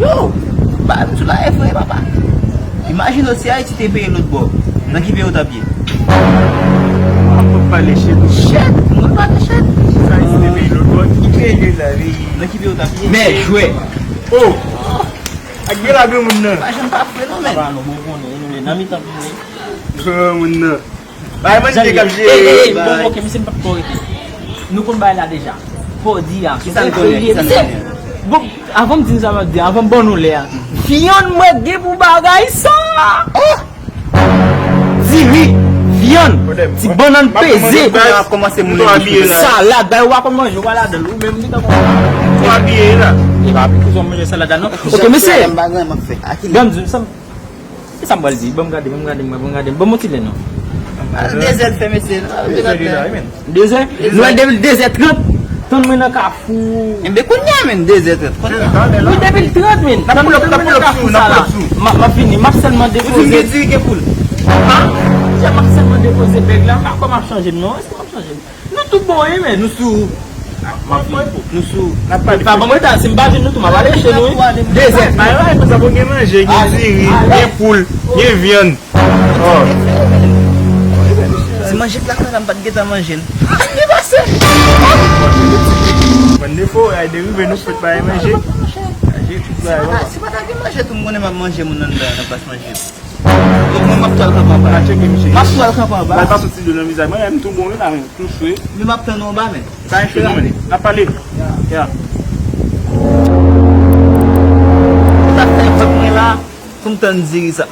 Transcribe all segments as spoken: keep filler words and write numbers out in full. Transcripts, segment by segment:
Oh! Bagay m sou la e vre, papa. Imajine w si Ayiti te peye lòt bò. Nan ki peyi w t ap ye? Ap pale shit. Shit! M konn pale shit. Si Ayiti te peye lòt bò, ki peyi la, peyi? Nan ki peyi w t ap ye? Mè jwè. Oh! Ak gela granmoun nan. Pa janm pa fre non, men. Papa, nou bon konnen, nou le nan mitan pou nou. Granmoun nan. Bay manje k ap jere. Ey, ey, ey, bon, ok, mesye, m p ap ko rete. Nou konn bagay la deja. Fò di a. Kisa n konnen? Kisa n konnen? Bon, avan m di nou sa m ap di, avan m ban nou lè a. Vyann mwen gen pou bagay sa. Diri, vyann, ti bannann peze, salad, bagay ou pa konn manje, ou pa ladan l, ou menm li tankou. Ou abiye la. E pa pou sa w manje salad la non. Ok, mesye. Ban m di nou sa m Kisa m pral di? Ban m gade, ban m gade, ban m gade. Ban m yon ti lè non. Al dezè l fè mesye. Dezè? Nou wè depi l dezè trant. Tann mwen nan kafou. Enben kounye a menm dezè trant. Kounye a. Wi, depi l trant menm. Tann mwen nan kafou sa la. M ap fini. M ap sèlman depoze. Ou di m gen diri gen poul. Ha? M ap sèlman depoze bèg la. M pa kwè m ap chanje m non. Èske m ap chanje m? Nou tou bon wi men nou sou. Nou sou. Pa ban mwen tan, si m pa jwenn nou tou m ap ale chez nou wi. Dezè. Bay bay konsa pou gen manje, gen diri, gen poul, gen vyann. Oh. Ti manje k lakay la m pa t gentan manje l. Ki pase? Bann defo, ay derive nou fèt bay manje. Manje tout bagay. Si pa ta gen manje tou m konnen m ap manje moun anndan nan plas manje. Mwen m ap tou al kanpe anba. M ap tou al kanpe anba. Bay pa soti dlo nan vizaj mwen, m tou bon wi la men. Tou fre. Men m ap tann ou anba men. Pa enkyete w men. N ap pale. Ya. Sa fè vant mwen la pou m tann diri sa.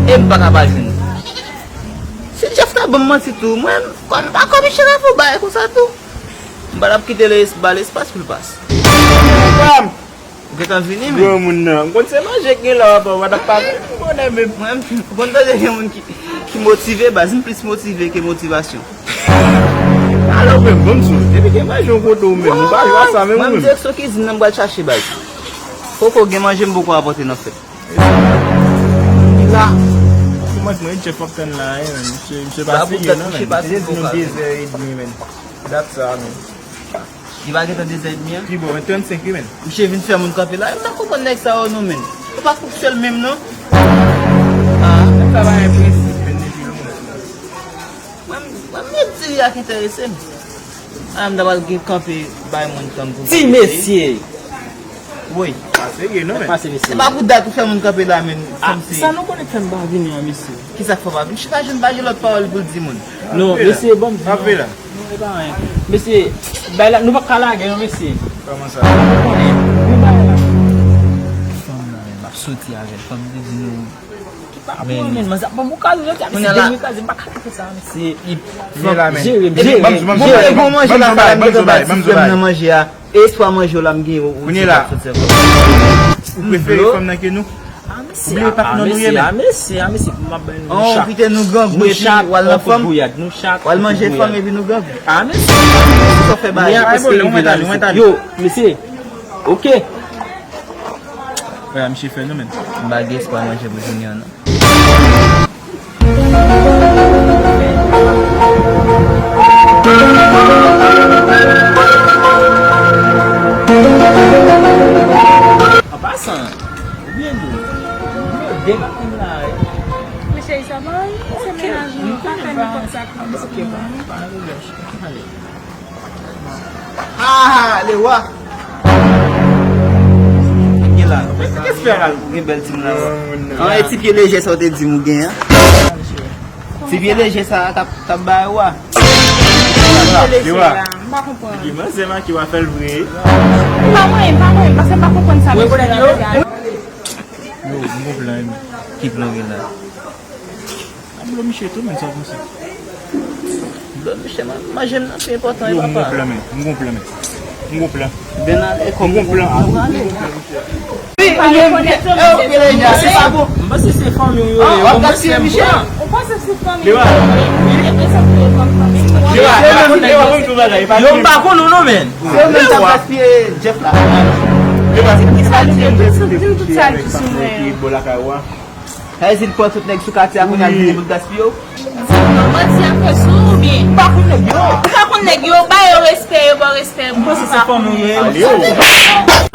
E m pa ka pa jwenn. Si Jeff ta ban m manti tou, mwen, kòm m pa kòm Michel Afo bay konsa tou. M pa t ap kite l ba l espas pou l pase. Ou gentan vini men. Granmoun nan. M konn se manje k gen la w ap w t ap pale. M konnen men. Mwen m konn tande gen moun ki, ki motive baz. M plis motive ke motivasyon. Alò frè m, ban m sou. Depi gen manje yon kote ou menm, ou pa jwe a sa menm ou menm. Mwen m direksyon kizin nan m pral chache baz. Poko gen manje m poko apòte nan fèt. Li la. Kòman mwen Jeff ap tann la, men misye, misye pa serye non men. Misye di nou dezè edmi men. Dat sa men. Li pa gentan dezè edmi an? Pi bon, men trannsenk wi men. Misye vin fè moun kanpe la. M pa konprann nèg sa yo non men. Yo pa fonksyèl menm non. Ah. Nèg sa pa enprese men depi lontan. Mwen, mwen menm diri a k enterese m. Ah, m ta pral gen kanpe bay moun tann pou ti mesye. Woy. Pa serye non men. Pa serye mesye. Se pa pou dat ou fè moun kanpe la men. Ah, sa nou konnen k fè m pa vini an mesye. Kisa k fè w pa vini? Chita jwenn pa gen lòt pawòl pou l di moun. Non, mesye, ban m di nou. Kanpe la. Non, e pa anyen. Mesye, bay la, nou p ap ka lage non, mesye. Kòman sa? Nou konnen, nou bay la. Fanm nan, men, m ap soti avè l. Fanm te di nou, ki pa bon, men, manzè ap ban m okazyon, jodi a, mesye, kounye a la, ban m okazyon, m pa ka kite sa, mesye. Li, fanm, jere m, jere m, jere m. Epi bon manje la, sa la, m gentan bay ti frè m nan manje a. E espwa manje w la m gen, ou, ou, kounye a la, ou prefere fanm nan ke nou? Ah, mesye, oublie pa k non nou ye menm. Ah, mesye, ah, mesye, m ap bay nou chak. Kite nou grangou epi w al nan fanm. W al manje fanm epi nou grangou. Ah, mesye. Sa fè bagay. Yo, mesye. Ok. Wè, misye fè nou menm. M pa gen espwa manje pou jounen an non. An pasan, ou byen di w, de maten la, wi. Mesye, sa va, wi, se menaj mwen, pa fè nenpòt sa pou misye non. Ah, le roi. Gen la. Gen bèl tim la. An, e ti pye leje sa w te di m ou gen an. Ti pye leje sa t ap, t ap bay wa. Ti pye leje la. M pa konprann. Ki manzè maki w a fè l vre. M pa mwen, m pa mwen, paske m pa konprann sa mesye la fè a. Yo, m gon plan wi. Ki plan w gen la? Ap blo misye tou, men sa w panse? Blo misye, man, manje m nan pi enpòtan, wi, papa. Yo, m gon plan, men. M gon plan, men. M gon plan. Ben ale, kòm m gon plan. Wi, ou menm, eh, ok, lè, se pa bon. M panse se fanmi w yo ye, w ap gaspiye misye. Ou panse se fanmi w yo ye? Li reprezante yo kòm fanmi w. Li reprezante yo kòm fanmi w. Yo, m pa konn ou non, men. Se ou menm k ap gaspiye Jeff la. Li reprezante yo kòm fanmi w. Sa vle di tout sa l di sou mwen yo. Sa vle di l pran tout nèg sou katye a kounye a l vini pou l gaspiye w. Di m non, manti ap fè sou ou oubyen? M pa konn nèg yo. Ou pa konn nèg yo, ba yo respè, yo ba w respè. M panse se fanmi w yo ye.